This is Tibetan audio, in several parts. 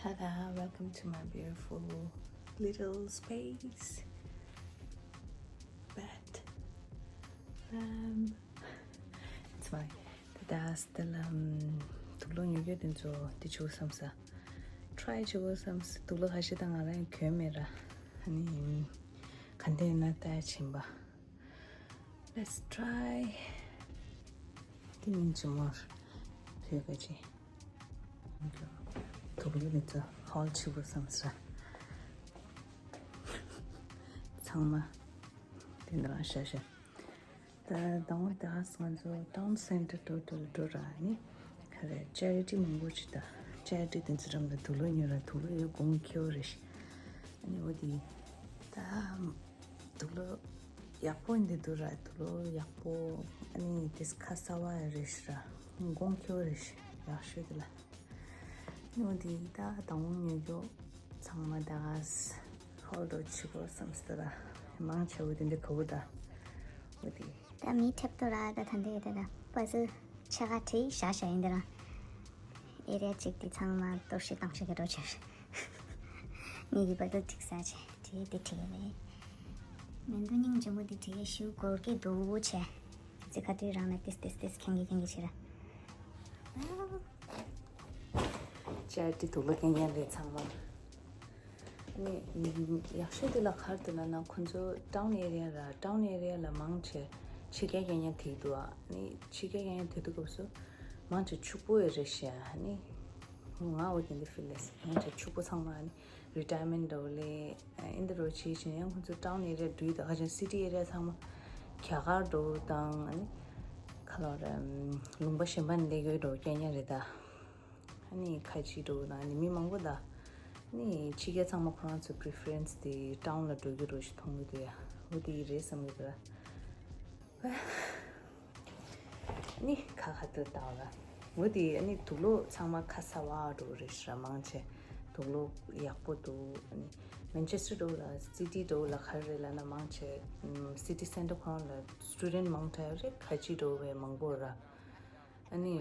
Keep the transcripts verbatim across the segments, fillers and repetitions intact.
Ta-da! Welcome to my beautiful little space. Bed. Um, it's fine. ད་ལྟ་སྟེ་ལ་དུག་ལོག་ཉོ་རྒྱུ་དེ་ཚོ་དེ་བྱུག་བསམ་ས། ཊི་རའི་བྱུག་བསམ་ས། དུག་ལོག་ཁ་ཤས་ད་ང་རང་གྱོན་མེད་ར། ཨ་ནི་ག་འདྲ་ཡིན་ན་ལྟ་ཕྱིན་པ། Let's try. དེ་མིན་ཅི་མོར་བོད་ག་ཅི། དུག་ལོག་ནི་ཚོ་ཧོལ་ཆེ་བོ་བསམ་ས། ཚང་མ་དེ་འདྲ་ཤ་ཤ། ད་དང་པོ་ད་ང་ཚོ་ཊའུན་སེན་ཊར་དུ་དུ་འགྲོ་ར་ནི། ག་རེ་ཅེ་རི་ཊི་མང་པོ་ཅིག་ད། ཅེ་རི་ཊི་དེ་ཚོ་འགྲམ་ད་དུག་ལོག་ཉོ་ར། དུག་ལོག་ཡོད་གོང་ཁེ་བོ་རེད་ཤི། ཨ་ནི་འོ་དེ་ད། དུག་ལོག་ཡག་པོ་འདི་འདུག་ར། དུག་ལོག་ཡག་པོ། ཨ་ནི་དེ་ཁ་གསལ་བ་རེད་ཤི་ར། གོང་ཁེ་བོ་རེད་ཤི། ཡག་ཤོས་དེ་ལ། ཨ་ནི་འོ་དེ་ད་དང་པོ་ཉོ་རྒྱུ་ཚང་མ་ད་ཧོལ་འགྲོ་ཆེ་བོ་བསམ་སྟེ་ར། མང་ཆེ་བོ་དེ་འདྲ་ག་བོ་ད། འོ་དེ། ད་མི་ཁྲབ་ཏོ་ར་ད་ད་འདི་ད་ད་པ་ཟི་ཆ་ག་ཁྲི་ཤ་ཤ་ཡིན་འདི་ར། ཨེ་རི་ཡ་གཅིག་དེ་ཚང་མ་གཏོར་བཤིག་བཏང་བཤིག་གི་འགྲོ་ཆེ། ངེད་ཀྱི་བར་དུ་ཐིག་ས་ཆེ་དེ་དེ་ཁྲིད་ཡ་རེད། མེ་མདའ་སྙིང་རྗེ་མོ་དེ་ཁྲིད་ཡ་ཤིའུ་གོར་གི་འདུག་ཆེ། ཙི་ཁ་དུས་རང་ལ་ཏིས་ཏིས་ཏིས་ཁེང་གི་ཁེང་གི་ཆེ་ར། ཅ་ཏི་དུག་ལོག་མཁན་མཁན་རེད་ཚང་མ། ནི་ཡག་ཤོས་དེ་ལ་ག་རེ་འདུག་ལབ་ན། ཁོ་ཚོ་ཊའུན་ཨེ་རི་ཡ་ར། ཊའུན་ཨེ་རི་ཡ་ལ་མང་ཆེ་ཕྱི་རྒྱལ་མཁན་མཁན་དེ་འདུག་ཨ། ནི་ཕྱི་རྒྱལ་མཁན་མཁན་དེ་དུས་སྐབས་སུ་མང་ཆེ་ཕྱུག་པོ་ཡོད་རེད་ཤག་ནི་ང་འོ་དེ་འདྲ་ཕིལ་ལེ། མང་ཆེ་ཕྱུག་པོ་ཚང་མ་ནི་རི་ཊ་ཡར་མེན་ཊི་འདྲ་བོ་ལས་ཨིན་དི་རོ་ཆི་ཆི་ཡང་ཁོ་ཚོ་ཊའུན་ཨེ་རི་ཡ་འགྲོ་ཡི་ད། ཁ་ཆེན་སི་ཊི་ཨེ་རི་ཡ་ཚང་མ་རྒྱ་གར་འདྲ་བོ་དང་ཨ་ནི་ག་ལབ་ར། ལུང་པ་གཞན་པ་ནས་སླེབས་ཡོད་འདྲ་བོ་མཁན་མཁན་རེད་ད། ཨ་ནི་ཁ་ཆེ་འདྲ་བོ་དང་ཨ་ནི་མི་མང་པོ་ད། ཨ་ནི་ཕྱི་རྒྱལ་ཚང་མ་ཁོ་རང་ཚོའི་པི་རི་ཕེ་རེན་སི་དེ་ཊའུན་ལ་འགྲོ་རྒྱུ་འདྲ་བོ་ཞིག་མཐོང་གི་འདུག་ཡ། འོ་དེ་རེད་བསམ་གི་འདུག་ར། ཨ་ནི་ཁ་ཁ་ཏོ་ལྟ་བ་ལ། འོ་དེ་ཨ་ནི་དུག་ལོག་ཚང་མ་ཁ་གསལ་བ་འདྲ་བོ་རེད་ཤག་ར། མང་ཆེ་དུག་ལོག་ཡག་པོ་འདུག་ཨ་ནི་མན་ཆེ་སི་ཊར་འདྲ་བོ་ལ་སི་ཊི་འདྲ་བོ་ལ་ག་རེ་རེད་ལབ་ན། མང་ཆེ་སི་ཊི་སེན་ཊར་ཁོ་རང་ལ་སི་ཊུ་ཌེན་ཊི་མང་དྲགས་རེད། ཁ་ཆེ་འདྲ་བོ་བས་མང་པོ་ར། ཨ་ནི་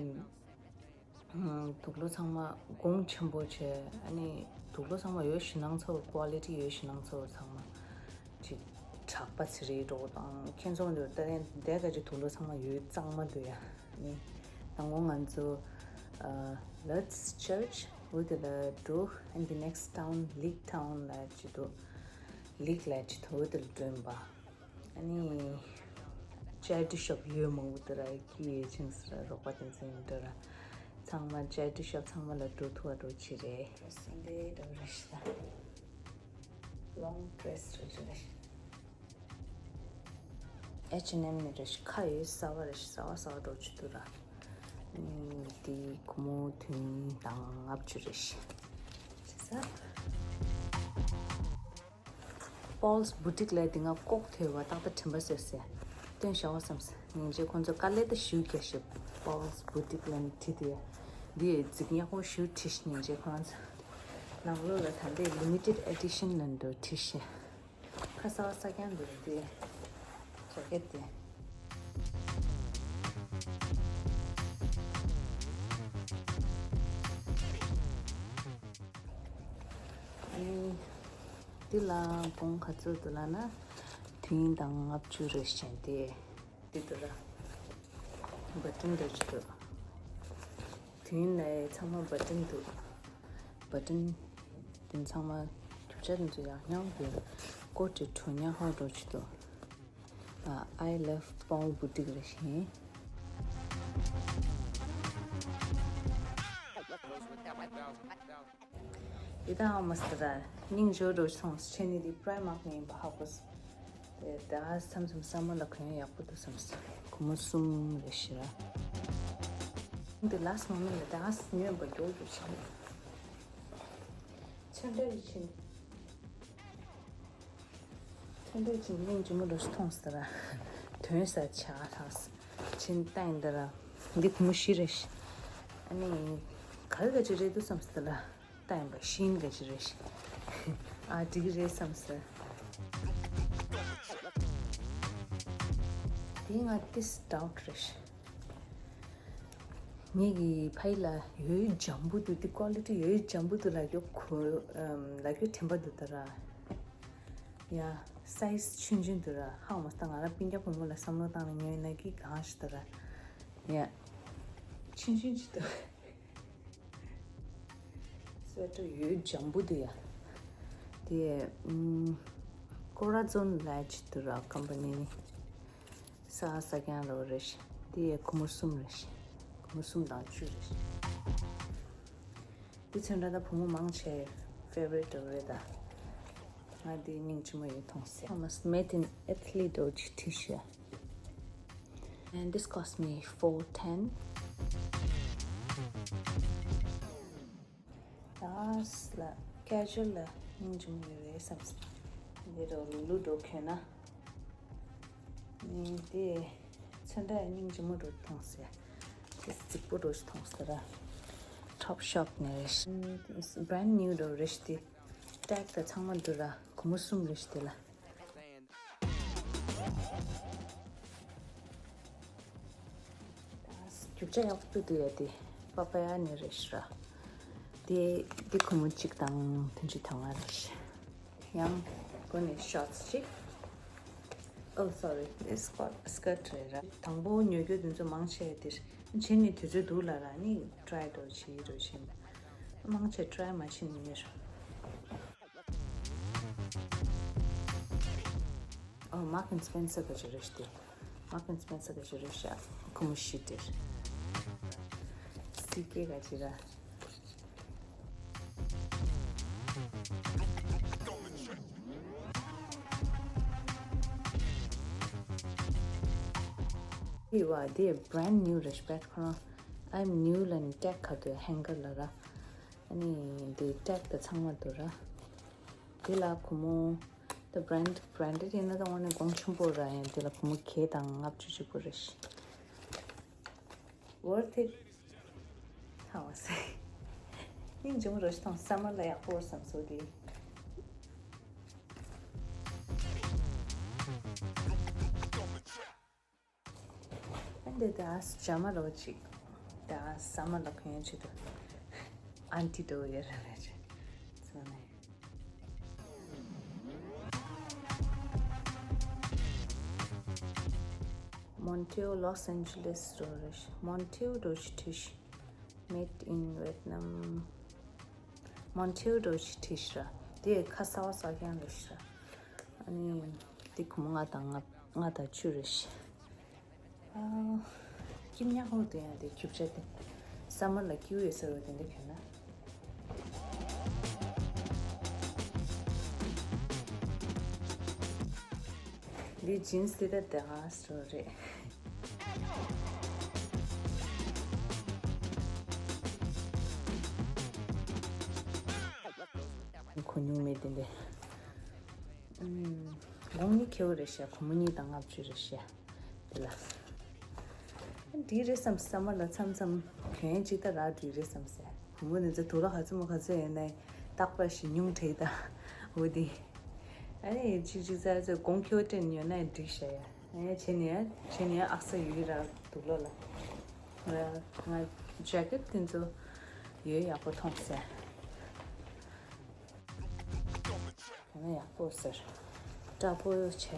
དུག་ལོག་ཚང་མ་གོང་ཆེན་པོ་བྱས། ཨ་ནི་དུག་ལོག་ཚང་མ་ཡོད་ཞེད་སྣང་ཚ་བོ། ཀོ་ལི་ཊི་ཡོད་ཞེད་སྣང་ཚ་བོ་ཚང་མ་ཅིག་དྲག་པ་ཚི་རེད་འགྲོ་དང་ཁྱེད་ཚོ་འདུག་ད་ལན་དེ་ག་ཅིག་དུག་ལོག་ཚང་མ་ཡོད་གཙང་མ་འདུག་ཡ། ཨ་ནི་དང་པོ་ང་ཚོ་ཨ་Lord's Church འོ་དེ་ལ་འགྲོ། and the next town Leek Town ལ་ཅིག་འདུག Leek ལ་ཅིག་འདུག་འོ་དེ་ལ་འགྲོ་ཡིན་པ། ཨ་ནི་ཅ་རི་ཊི་ཤོབ་ཡོད་མང་པོ་འདུག་ར། ཀི་ཡོད་ཅིང་སི་ར་རོགས་པ་དེ་ཚོ་ཡིན་འདུག་ར། ཚང་མ་ཅ་རི་ཊི་ཤོབ་ཚང་མ་ལ་འགྲོ་ཐུབ་པ་འགྲོ་ཆི་རེད། སན་ཌེ་འདྲ་བོ་རེད་ཤག་ད། ལོང་ཌི་རེ་སི་རེད་ཤག་ད། ཨེཆ་ཨེན་ཨེམ་ནས་རེད་ཤག་ཁ་ཡོད་གསར་པ་རེད་ཤག་གསར་པ་གསར་པ་འགྲོ་ཆི་འདུག་ར། ཨ་ནི་དེ་སྒོར་མོ་བདུན་དང་ལྔ་བཅུ་རེད་ཤག་བྱས་ཙང་། Paul's Boutique ལ་དེ་སྔ་ལྐོག་ཐེ་བ་ཏག་ཏག་དྲན་པ་གསོས་སེ་སྟོན་བཞག་པ་བསམས། སྙིང་རྗེ། ཁོང་ཚོ་དཀའ་ལས་ད་ཞེ་པོ་རྒྱག་ཤག Paul's Boutique ལ་ནི་བྲིས་ཏེ། འདི་རྫིག་ཉག་པོ་ཞེ་པོ་བྲིས་ཤག་སྙིང་རྗེ། ཁོང་ཚོ་ནང་ལོགས་ལ་ད་འདི་limited edition ལ་འདུག་བྲིས་ཤག་ཁ་གསལ་ས་རྐྱང་འདུག་དེ་ཇེ་ཀེ་ཊི་དེ། ཨ་ནི་འདི་ལ་གོང་ག་ཚོད་འདུག་ལབ་ན། བདུན་དང་ལྔ་བཅུ་རེ་བཞིན་ཏེ། འདི་འདུག་ར། བ་ཊན་འདྲ་ཅིག་འདུག་དེ་ནས་ཚང་མ་བ་ཊན་འདུག་བ་ཊན་དེ་ཚང་མ་རྒྱུ་ཆ་དེ་ཚོ་ཡག་ཉག་འདུག་ཀོ་ཊི་བྲོ་ཉག་ཧོ་འདྲ་ཅིག་འདུག་ཨ། I love Paul Boutique རེ་བཞིན། ཡི་ད་ཨ་མ་སི་ར་སྙིང་རྗེ་འགྲོ་སོང་། ཆེ་ནི་དེ་Primark ནས་ཡིན་པ་ཧ་གོ་སོང་། དེ་ད་མཚམས་མཚམས་སམ་མར་ལ་གོན་ཡག་པོ་འདུག་བསམ་སོང་། སྒོར་མོ་གསུམ་རེ་བཞི་ར། དེ་last moment ལ་ད་ཉོས་པ་མགྱོགས་མགྱོགས་བྱས། ཚོན་ཁྲ་ཡི་ཕྱིན། ཚོན་ཁྲ་ཡི་ཕྱིན་སྙིང་རྗེ་མོ་འགྲོ་སོང་ཟེར་ར། དོན་ས་ཆ་ལྷག་ཕྱིན་བཏང་འདི་ར། འདི་སྒོར་མོ་བཞི་རེད་ཤག་ཨ་ནི་ག་རེ་ག་ཅི་རེད་འདུག་བསམ་སོང་ལ། ལྟ་ཡིན་པ་ཤིན་ག་ཅི་རེད་ཤག་ཨ། འགྲིག་གི་རེད་བསམ་སོང་། དེ་ང་ཏིས་ཌའུཊ་རེད་ཤག་ངེད་ཀྱི་ཕ་ཡི་ལ་ཡོད་འཇམ་པོ་འདུག་འདི་ཀོ་ལི་ཊི་ཡོད་འཇམ་པོ་འདུག་ལབ་རྒྱུ་གོ་ལབ་རྒྱུ་དྲན་པ་འདུག་ད་ར། ཡ། སའི་ཛི་ཆུང་ཆུང་འདུག་ར། ཧ་མ་སྟ་ང་ར་སྤུན་ཀྱག་བུ་མོ་ལ་བསམ་བློ་བཏང་ན་ངའི་ན་གི་གང་ཞིག་ད་ར། ཡ། ཆུང་ཆུང་ཅིག་འདུག་སི་ཝེ་ཊར་ཡོད་འཇམ་པོ་འདུག་ཡ། དེ་ཨུམ། ཀོ་ར་ཛོན་ལབ་ཅིག་འདུག་ར་ཀམ་པ་ནི་ནི། ས་ས་ཀྱང་རོ་རེ་ཤི། དེ་ཡ་ཁོ་མོ་གསུམ་རེ་ཤི། ཁོ་མོ་གསུམ་དང་བཅུ་རེ་ཤི། དེ་ཚོན་ཁྲ་ད་བུ་མོ་མང་ཆེ་ཕེ་ཝ་རི་ཊི་རེད་ད། ང་དེ་སྙིང་རྗེ་མོ་ཡོད་མཐོང་སེ། Thomas made in Italy འདྲ་བོ་ཅིག་བྲིས་ཤག And this cost me four ten. ད་ལ་ཀེ་ཇུ་ལ་སྙིང་རྗེ་མོ་ཡོད་རེད་བསམ་སོང་། འདི་རུ་ལུ་ལུ་འགྲོ་གྱོན་ན། ནི་དེ་ཚོན་ཁྲ་སྙིང་རྗེ་མོ་འགྲོ་མཐོང་སེ། དེ་རྫིག་པོ་འགྲོ་མཐོང་སེ་ར། ཊོབ་ཤོབ་ནས་རེད། བྷ་རན་ཌི་ནིའུ་འགྲོ་རེད་དེ། ཊེག་དང་ཚང་མ་འདུག་ར། ཁོ་མོ་གསུམ་རེད་དེ་ལ། རྒྱུ་ཆ་ཡག་པོ་འདུག་ཡ་དེ། པ་པ་ཡ་ནི་རེད་ཤག་ར། དེ་དེ་ཁོ་མོ་གཅིག་དང་བདུན་ཅུ་དོན་ལྔ་རེད་ཤག་ཡང་སྒོ་ནས་ཤོར་ཊི་གཅིག Oh, sorry. This skirt རེད་ར། དང་པོ་ཉོ་རྒྱུ་དེ་ཚོ་མང་ཆེ་དེ་བྱས་ནས་དུས་ཚོད་འདུག་ལ་ར་ནི་ཊི་རའི་འགྲོ་བྱེད་འགྲོ་བྱེད། མང་ཆེ་ཊི་རའི་མ་བྱེད་ནི་མེད། ཨོ། Marks and Spencer ག་ཅི་རེད་ཤག་དེ། Marks and Spencer ག་ཅི་རེད་ཤག་ཁོ་མོ་ཤི་དེར། སི་ཀེ་ག་ཅི་ར། དེ་བ་དེ་བྷ་རན་ཌི་ནིའུ་རེད་ཤག་ཁོ་རང་། I'm new ལ་ནི་ཊེག་ག་དུ་ཧེང་གར་ལ་ར། ཨ་ནི་དེ་ཊེག་དང་ཚང་མ་འདུག་ར། དེ་ལ་ཁོ་མོ། The brand branded ཡིན་ན་ད་དངོས་གནས་གོང་ཆེན་པོ་ར་ཡང་དེ་ལ་ཁོ་མོ་བརྒྱད་དང་ལྔ་བཅུ་གཅིག་པོ་རེད་ཤག Worth it. ཧ་མ་སེ། སྙིང་རྗེ་མོ་རོ་ཞིག་མཐོང་སམ་མར་ལ་ཡག་པོ་བསམ་སོང་དེ། ཨ་འདི་ད་ཇ་མ་རོ་ཅིག་ད་ས་མ་ལ་གོན་ཆེད་དུ་ཨན་ཏི་འགྲོ་ཡོད་རེད་ལས་ཅིག་ཚོ་ནས། མོན་ཊིའུ་ལོས་ཨན་ཇེ་ལེས་རོ་རེད། མོན་ཊིའུ་རོ་ཅིག་ཐིག Made in Vietnam. མོན་ཊིའུ་འགྲོ་ཞིག་བྲིས་ཤག་དེ་ཁ་གསར་པ་གསར་རྐྱང་རེད་ཤག་ཨ་ནི་དེ་གུང་ལྔ་དང་ལྔ་ལྔ་དང་བཅུ་རེད་ཤག་ཨ། སྐྱིད་ཉག་ཧོ་དེ་ཡང་དེ་རྒྱུ་ཆ་དེ། སམ་མར་ལ་སྐྱིད་པོ་ཡོད་ས་རེད་དེ་འདྲ་གྱོན་ན། འདི་ཇིན་སི་དེ་ད་དེ་ཧ་སོ་རེད། གོ་མྱོང་མེད་དེ་འདྲ། ཨུམ། ལོང་གཉིས་ཁེ་བོ་རེད་ཤག་གོང་མོ་གཉིས་དང་ལྔ་བཅུ་རེད་ཤག་དེ་ལ། འདི་རེད་བསམ་སམ་མར་ལ་མཚམས་མཚམས་གྱོན་ཅིག་ད་རག་འགྲིག་རེད་བསམ་སེ། གོང་མོ་ནི་ཚོ་དུག་ལོག་ག་ཚོད་མོ་ག་ཚོད་ཡོད་ནའི་རྟག་པར་ཞིག་ཉུང་དྲགས་ད། འོ་དེ། ཨ་ནི་ཅིག་ཅིག་ཙག་ཙག་གོང་ཁེ་བོ་སྤྲད་ནས་ཉོ་ན་འགྲིག་ཤག་ཡ། ཨ་ནི་བྱས་ནས་བྱས་ནས་ཨག་ས་ཡོད་ར་དུག་ལོག་ལ། ང་ང་ཇེ་ཀེཊ་དེ་ཚོ་ཡོད་ཡག་པོ་མཐོང་སེ། དེ་ནས་ཡག་པོ་ཟེར། དྲག་པོ་བྱས།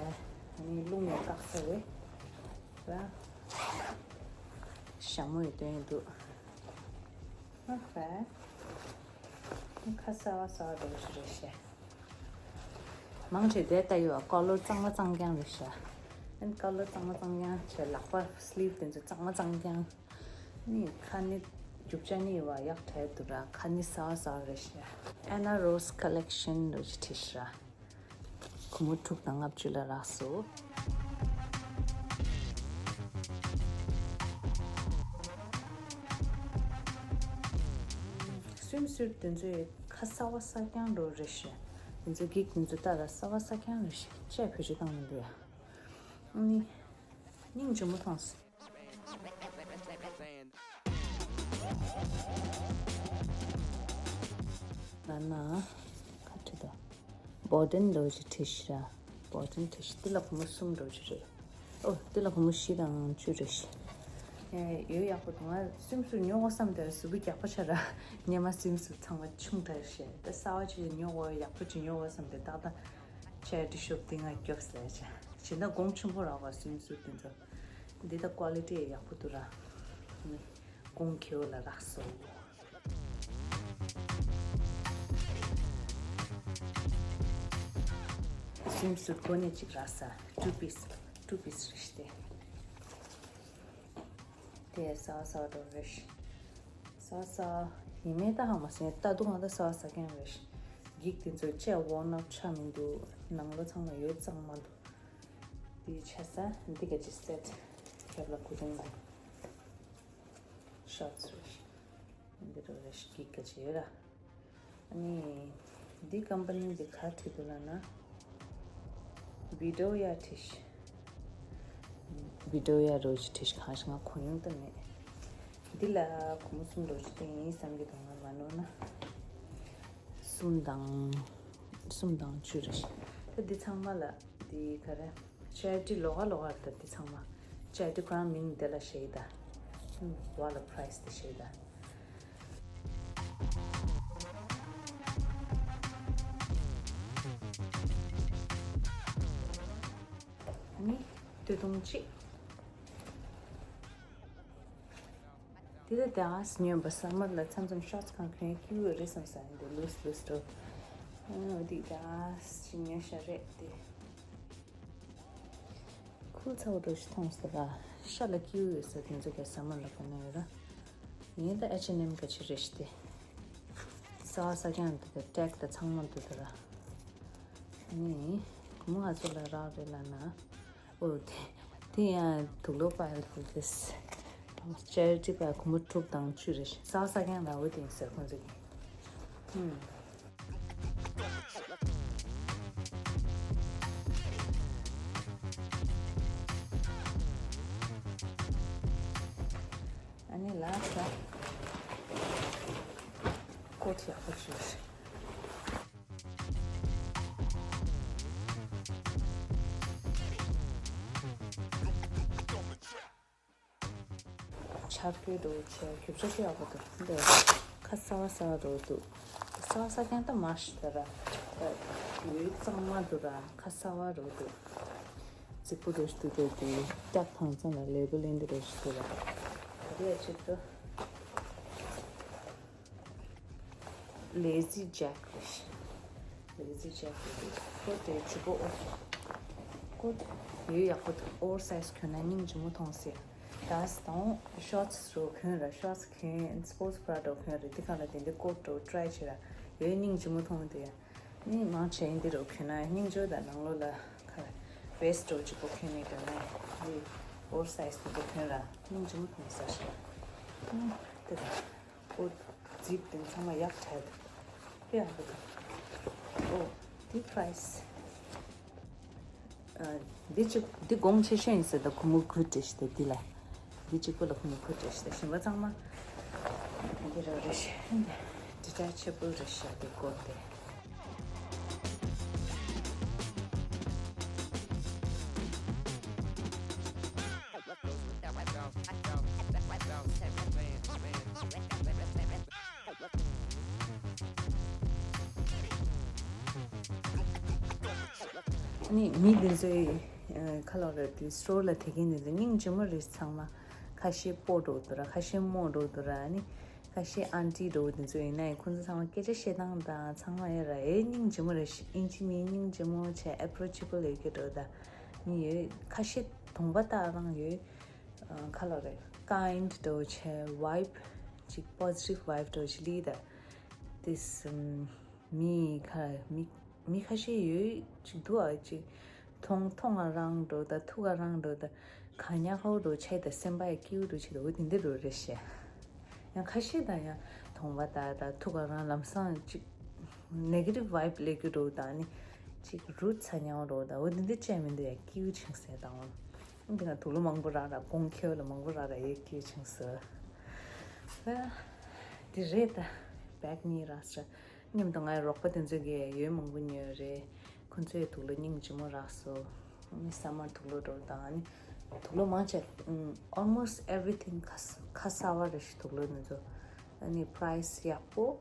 ཨ་ནི་རླུང་ཡང་བཀག་ས་རེད། ར། ཞྭ་མོ་ཡི་སྟོན་འདུག་ཨ་ཧེ། ཁ་གསར་པ་གསར་པ་འདྲ་བོ་ཞིག་རེད་ཤག་མང་ཆེ་དེ་ལྟ་ཡོད་ཀ་ལོར་གཙང་མ་གཙང་རྐྱང་རེད་ཤག་ཨ་ནི་ཀ་ལོར་གཙང་མ་གཙང་རྐྱང་བྱས། ལག་པ་སི་ལིབ་དེ་ཚོ་གཙང་མ་གཙང་རྐྱང་། ནི་ཁ་ནི་རྒྱུ་ཆ་ནི་བ་ཡག་དྲགས་འདུག་ར། ཁ་ནི་གསར་པ་གསར་པ་རེད་ཤག Anna Rose Collection འདྲ་བོ་ཞིག་བྲིས་ཤག་གོང་མོ་དྲུག་དང་ལྔ་བཅུ་ལ་རག་སོང་། སུམ་སུར་དེ་ཚོའི་ཁ་གསར་པ་གསར་རྐྱང་འདྲ་བོ་རེད་ཤག་དེ་ཚོ་གིག་དེ་ཚོ་ལྟ་ལ་གསར་པ་གསར་རྐྱང་རེད་ཤག་ཅེས་བེད་སྤྱོད་བཏང་མི་འདུག་ཡ། ཨ་ནི། སྙིང་རྗེ་མོ་མཐོང་སོང་། ང་ན། ཁ་བྲིས་དང་། བོ་ཌེན་འདྲ་བོ་ཞིག་བྲིས་ཤག་ར། བོ་ཌེན་བྲིས་ཤག་དེ་ལ་བུ་མོ་གསུམ་འདྲ་བོ་ཞིག་རེད། ཨོ། དེ་ལ་བུ་མོ་བཞི་དང་བཅུ་རེད་ཤག་ཡོད་ཡག་པོ་འདུག་ང་སུམ་སུ་ཉོ་དགོས་བསམ་དེ་གཟུགས་པོ་རྒྱགས་པ་ཆ་ར་ཉེ་མ་སུམ་སུ་ཚང་མ་ཆུང་དྲགས་ཤེས་ད་གསར་བ་ཅིག་ཉོ་དགོས་ཡག་པོ་ཅིག་ཉོ་དགོས་བསམ་དེ་ཏག་ཏག་ཆེ་ཏི་ཤོབ་དེ་ང་རྒྱོབ་ཟེར་བྱ་ཞེ་ད་གོང་ཆུང་པོ་རག་པ་སུམ་སུ་དེ་ཚོ་འདི་ད་ཀོ་ལི་ཊི་ཡག་པོ་འདུག་ར་གོང་ཁེ་བོ་ལ་རག་སོ། སུམ་སུ་གོ་ནས་ཅིག་རག་ས་two piece two piece རེད་ཤི་དེ། དེ་ས་ས་འགྲོ་རེད་ཤི། ས་ས་ཡིན་མེད་ད་ཧ་མ་སེ་ད་དུང་ང་ད་ས་ས་ཀྱང་རེད་ཤི། འགྱིག་དེ་ཚོ་ཅེ་ཝོར་ནག་ཆ་མི་འདུག་ནང་ལོ་ཚང་མ་ཡོད་གཙང་མ་འདུག་དེ་ཆ་ས་འདི་ག་ཅི་སེ་ཊི་ཁེབ་ལ་ཁུ་དུང་དང་ཤོར་ཊི་སི་རེད་ཤི། འདི་རུ་རེ་ཞིག་གི་སྐད་ཆ་ཡོད་ར། ཨ་ནི། འདི་ཀམ་པ་ནི་འདི་ག་བྲིས་འདུག་ལབ་ན། བི་ཌོ་ཡ་བྲིས་ཤག་བི་ཌོ་ཡ་རོ་ཞིག་བྲིས་ཤག་གང་ཞིག་ང་གོ་ཡོང་དུ་མེད། འདི་ལ་གོང་གསུམ་རོ་ཞིག་སྟེང་ཡིན་བསམ་གྱི་འདུག་ང་མ་ནོར་ན། གསུམ་དང་། གསུམ་དང་བཅུ་རེ་ཞིག་ད་འདི་ཚང་མ་ལ། འདི་ག་རེ། ཅེ་རི་ཊི་ལོགས་ཀ་ལོགས་ཀ་རེད་ད་འདི་ཚང་མ། ཅེ་རི་ཊི་ཁོ་རང་མིང་དེ་ལ་བཞག་ཡི་ད། ཧུམ། བ་ལ་པ་རའེ་སི་དེ་བཞག་ཡི་ད། ཨ་ནི། སྟོད་ཐུང་གཅིག་དེ་ལ་དེ་ཨ་སི་ཉོན་པ་སམ་མར་ལ་མཚམས་མཚམས་ཤོར་ཊི་སི་གང་གོན་ཡ་སྐྱིད་པོ་རེད་བསམ་ས་ཡིན་དེ་ལུས་ལུས་འགྲོ། ཨ་འོ་དེ་དེ་ཨ་སི་ཅིག་ཉོས་ཤ་རེད་དེ། ཁུལ་ཚ་བོ་འགྲོ་ཞིག་མཐོང་སོང་ལ་ཤ་ལ་སྐྱིད་པོ་ཡོད་ས་དེ་ཚོ་ག་སམ་མར་ལ་གོན་ན་ཡོད་ར། ངས་ད་ཨེཆ་ཨེན་ཨེམ་ག་ཆི་རེད་ཤི་དེ། ས་བ་ས་རྐྱང་དེ་དེ་ཊེག་དེ་ཚང་མ་འདུག་དེ་ར། ཨ་ནི། གོང་མ་ང་ཚོ་ལ་རག་རེད་ལབ་ན། ཨོ་དེ། དེ་ཡང་དུག་ལོག་པ་ལ་དེ། ཅེ་རི་ཊི་པ་གོང་མ་དྲུག་དང་བཅུ་རེད་ཤག་ས་བ་ས་རྐྱང་ལ་འོ་དེ་ཡིན་ཟེར་ཁོང་ཚོ་གིས། ཧུམ། ཨ་ནི་ལ་ས། ཀོ་ཊི་ཡག་པོ་བྱོས། ཆར་སྐྱོད་འགྲོ་བྱས་རྒྱུ་ཆ་ཅི་ཡག་པོ་འདུག་འདི་ཁ་གསར་བ་གསར་བ་འགྲོ་འདུག་གསར་བ་གསར་རྐྱང་ད་མ་ཤི་ད་ར། ཡོད་གཙང་མ་འདུག་ར་ཁ་གསར་བ་འགྲོ་འདུག་རྫིག་པོ་འགྲོ་ཞིག་འདུག་འདི་སྐྲག་ཐང་ཚང་ལ་ལེ་བོ་ལེན་འདི་འགྲོ་ཞིག་འདུག་ར། ག་རེ་ཡ་ཆེད་དུ། ལེ་ཟི་ཇེག་རེད། ལེ་ཟི་ཇེག་རེད། ཀོ་ཊི་དེ་ཇུ་པོ་ཨོ། ཀོ་ཊི་ཡོད་ཡག་པོ་འདུག་ཨོ་ཝར་སའིཛ་གྱོན་ན་སྙིང་རྗེ་མོ་མཐོང་སྲིད། ད་སྟོང་ཤོར་ཊི་རོ་གྱོན་ར་ཤོར་ཊི་གྱོན་སྤོར་ཊི་བྷ་ར་འགྲོ་གྱོན་རེད་འདི་ག་ལ་དེ་འདི་ཀོ་ཊི་འགྲོ་ཊི་རའི་བྱེད་ར་ཡོད་སྙིང་རྗེ་མོ་མཐོང་དེ། ནི་མང་ཆེ་འདི་རུ་གྱོན་ན་སྙིང་རྗེ་དང་ནང་ལོགས་ལ་ཁ་ཝེ་སི་ཊི་འདྲ་བོ་གཅིག་པོ་གྱོན་ནས་འགྲོ་ན་འདི་ཨོ་ཝར་སའིཛ་དེ་ཚོ་གྱོན་ར་སྙིང་རྗེ་མོ་མཐོང་ས་ཞིག་ལ། ཨུམ། དེ་དང་ཨོ་ཛིབ་དེ་ཚང་མ་ཡག་ཐལ། དེ་ཡག་པོ་འདུག་ཨོ་དེ་པ་རའེ་སི། འདི་གཅིག་འདི་གོང་ཆེ་ཤོས་ཡིན་ཟེར་ད་ཁོ་མོ་གུ་ཏྲེ་ཞིག་ད་འདི་ལ། འདི་གཅིག་པོ་ལ་ཁོ་མོ་གུ་ཏྲེ་ཞིག་ད་གཞན་པ་ཚང་མ། འདི་ར་རེ་ཞིག་འདི་ཏྲ་ཆེ་པོ་རེ་ཞིག་འདི་གོ་དེ། ནི་མི་འདི་ཚོའི་ཁ་ལོ་རེད་དེ་སི་ཊོར་ལ་དེ་གིན་འདི་ཚོ་སྙིང་རྗེ་མོ་རེད་ཚང་མ། ཁ་ཤས་སྤོ་འགྲོ་འདུག་ར་ཁ་ཤས་རྨོ་འགྲོ་འདུག་ར་ནི། ཁ་ཤས་ཨན་ཊི་འདྲ་བོ་དེ་ཚོ་ཡིན་ན་ཡང་ཁོང་ཚོ་ཚང་མ་སྐད་ཆ་བཤད་སྟངས་དང་ཚང་མ་ཡོད་ར་ཨེ་སྙིང་རྗེ་མོ་རེད་ཤག་ཨིན་ཇི་མི་སྙིང་རྗེ་མོ་བྱས་ཨེ་པྲོ་ཆི་བལ་ཡོད་ཀྱི་འགྲོ་ད་མི་ཡོད་ཁ་ཤས་གདོང་པ་ལྟ་རང་ཡོད། ཁ་ལོ་རེད་ཀའིན་ཌི་འདྲ་བོ་བྱས་ཝའེབ་ཅིག་པོ་ཛི་ཊིབ་ཝའེབ་འདྲ་བོ་ཞིག་ལི་ད་དེ་སི་མི་ཁ་མི་མི་ཁ་ཤས་ཡོད་ཅིག་འདུག་ཨ་ཅིག་མཐོང་མཐོང་ང་རང་འགྲོ་ད་ཐུག་ག་རང་འགྲོ་ད་ག་ཉག་ཧོ་འགྲོ་ཆེ་ད་སེམས་པ་ཡ་སྐྱིད་པོ་འགྲོ་ཆེ་ད་འོ་དེ་འདྲ་འགྲོ་རེད་ཤག་ཡང་ཁ་ཤས་དང་ཡང་གདོང་པ་ད་ད་ཐུག་ག་རང་ལམ་སང་ཅིག་ནེ་གེ་ཊིབ་ཝའེབ་སླེབས་རྒྱུ་འགྲོ་ད་ནི་ཅིག་རུད་ཚ་ཉག་འགྲོ་ད་འོ་དེ་འདྲ་བྱས་མི་འདུག་ཡ་སྐྱིད་པོ་ཆིང་སེ་དང་འོ་འདི་ང་དུག་ལོ་མང་པོ་རག་ར་གོང་ཁེ་བ་ལ་མང་པོ་རག་ར་ཡ་སྐྱིད་པོ་ཆིང་སེ་ད་དེ་རེད་ད་བེག་གཉིས་རག་ཤག་མཉམ་དུ་ངའི་རོགས་པ་དེ་ཚོ་གིས་ཡོད་མང་པོ་ཉོས་རེད། ཁོ་ཚོའི་དུག་ལོ་སྙིང་རྗེ་མོ་རག་སོང་། ཨ་ནི་ས་མར་དུག་ལོ་འགྲོ་དང་ཨ་ནི་ དུག་ལོག་མང་ཆེ་ཨམ། almost everything ཁ་ཁ་གསལ་བ་རེད་ཤག་དུག་ལོག་འདི་ཚོ། ཨ་ནི་price ཡག་པོ།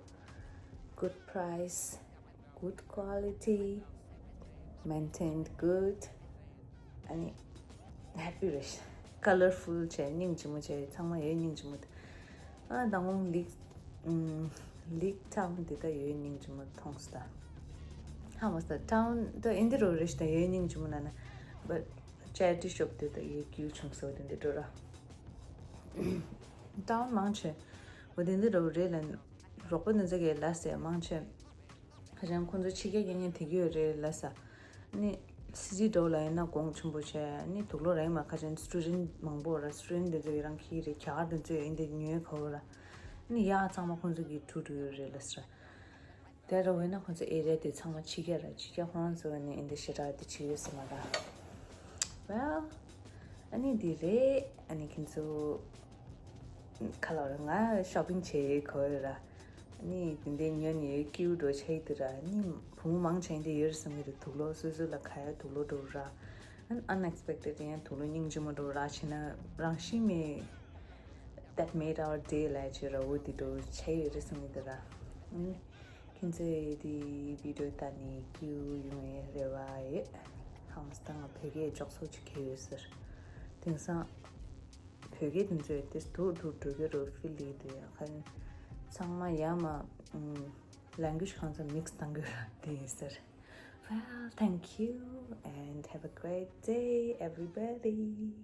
good price, good quality, maintained good. ཨ་ནི་happy རེད་ཤག colourful བྱས། སྙིང་རྗེ་མོ་བྱས། ཚང་མ་ཡོད། སྙིང་རྗེ་མོ། ཨ་མདང་དགོང་ལིག་ཨམ། ལིག་ཊའུན་འདི་ད་ཡོད། སྙིང་རྗེ་མོ་མཐོང་སོང་ད། ཧ་མ་སོང་ད། ཊའུན་ད་ཨིན་དི་རོ་རེད་ཤག་ད་ཡོད། སྙིང་རྗེ་མོ་ན་ན། but charity shop འདི་ད་ཡོད། ཀིའུ་བྱུང་སོང་འདི་འདྲ་ར། ཊའུན་མང་ཆེ་འོ་དེ་འདི་འདྲ་རེད་ལ། རོགས་པ་འདི་ཚོ་གིས་ལབ་སོང་མང་ཆེ། ཁ་སང་ཁོང་ཚོ་ཕྱི་རྒྱལ་སྐད་ངན་དེ་གི་ཡོད་རེད་ལབ་སོང་། ནི་སི་ཊི་འདྲ་བོ་ལ་ཡིན་ན་གོང་ཆེན་པོ་བྱས། ནི་དུག་ལོག་རང་ཡིན་མ། ཁ་སང་སི་ཊུ་ཌེན་ཊི་མང་པོ་ར། སི་ཊུ་ཌེན་ཊི་འདི་ཚོ་ཡི་རང་ཁྱི་རེད། རྒྱ་གར་འདི་ཚོ་ཡི་འདི་ཉོས་གོ་ར། ནི་ཡག་ཚང་མ་ཁོང་ཚོ་གིས་འཐུ་འཐུ་ཡོད་རེད་ལབ་སོང་། དེ་འདྲ་བོ་ཡིན་ན་ཁོང་ཚོ་ཨེ་རི་ཡ་དེ་ཚང་མ་ཕྱི་རྒྱལ་ར། ཕྱི་རྒྱལ་ཁོ་རང་ཚོ་ནི་འདི་ཞེ་དྲག་དེ་བྱེད་ཡོད་ས་མ་རེད། well ཨ་ནི་འདི་རེད། ཨ་ནི་ཁྱེད་ཚོ་ཁ་ལོ་ར། ང་ཤོ་པིང་བྱེད་གོ་ཡོད་ར། ཨ་ནི་དེ་འདྲའི་ཉོས་ནས་ཡོད། ཀིའུ་འདྲ་བོ་ཆགས་ཡོད་དུས་ར། ཨ་ནི་བུ་མོ་མང་ཆེ་འདི་ཡོད་རེད་བསམ་གྱི་རེད། དུག་ལོག་སོ་སོ་ལ་ཁ་ཡ་དུག་ལོག་འདྲ་བོ་ར། ཨ་ནི་unexpected ཡང་དུག་ལོག་སྙིང་རྗེ་མོ་འདྲ་བོ་ར་བྱས་ན་རང་བཞིན་མེད། that made our day ལབ་བྱས་ར། འོ་དེ་འདྲ་བོ་ཆགས་ཡོད་རེད་བསམ་གྱི་འདུག་ར། ཨ་ནི་ཁྱེད་ཚོས་དེ་བི་ཌི་ཡོ་ལྟ་ནས་ཀིའུ་ཡོང་བའི་རེ་བ་ཡོད། ཧམ་སྟེ་ང་བོད་སྐད་ཅོག་ཙེ་ཅིག་གི་ཡོད་ཟེར། དེང་སང་བོད་སྐད་དེ་ཚོས་དེ་སྡུག་སྡུག་འགྲོ་གི་རེད་ཕིལ་ལི་འདུག་ཡ། ཁ་ཚང་མ་ཡ་མ་ཨམ། language གང་ཚང་mix བཏང་གི་ར་དེ་ཡིན་ཟེར། well thank you and have a great day everybody.